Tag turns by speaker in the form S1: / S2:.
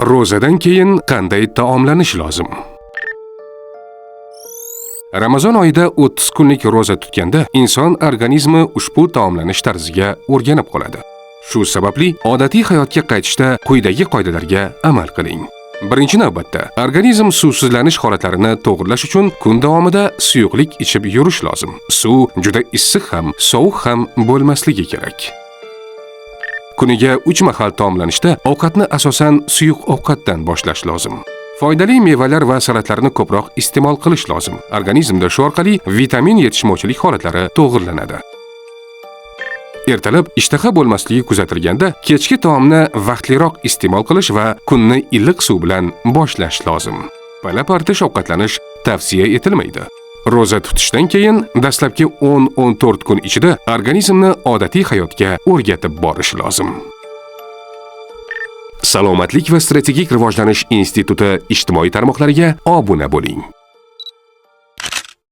S1: Ro'zadan keyin qanday taomlanish lozim? Ramazon oyida 30 kunlik ro'za tutganda inson organizmi ushbu taomlanish tarziga o'rganib qoladi. Shu sababli odatiy hayotga qaytishda quyidagi qoidalarga amal qiling. Birinchi navbatda organizm suvsizlanish holatlarini to'g'rilash uchun kun davomida suyuqlik ichib yurish lozim. Suv juda issiq ham, sovuq ham bo'lmasligi kerak. Kuniga 3 mahal taomlanishda ovqatni asosan suyuq ovqatdan boshlash lozim. Foydali mevalar va salatlarni ko'proq iste'mol qilish lozim. Organizmda shu orqali vitamin yetishmovchilik holatlari to'g'rilanadi. Ertalab ishtaha bo'lmasligi kuzatilganda kechki taomni vaqtliroq iste'mol qilish va kunni iliq suv bilan boshlash lozim. Pala-partish ovqatlanish tavsiya etilmaydi. Ro'za tutishdan keyin dastlabki 10-14 kun ichida organizmni odatiy hayotga o'rgatib borish lozim. Salomatlik va strategik rivojlanish instituti ijtimoiy tarmoqlariga obuna bo'ling.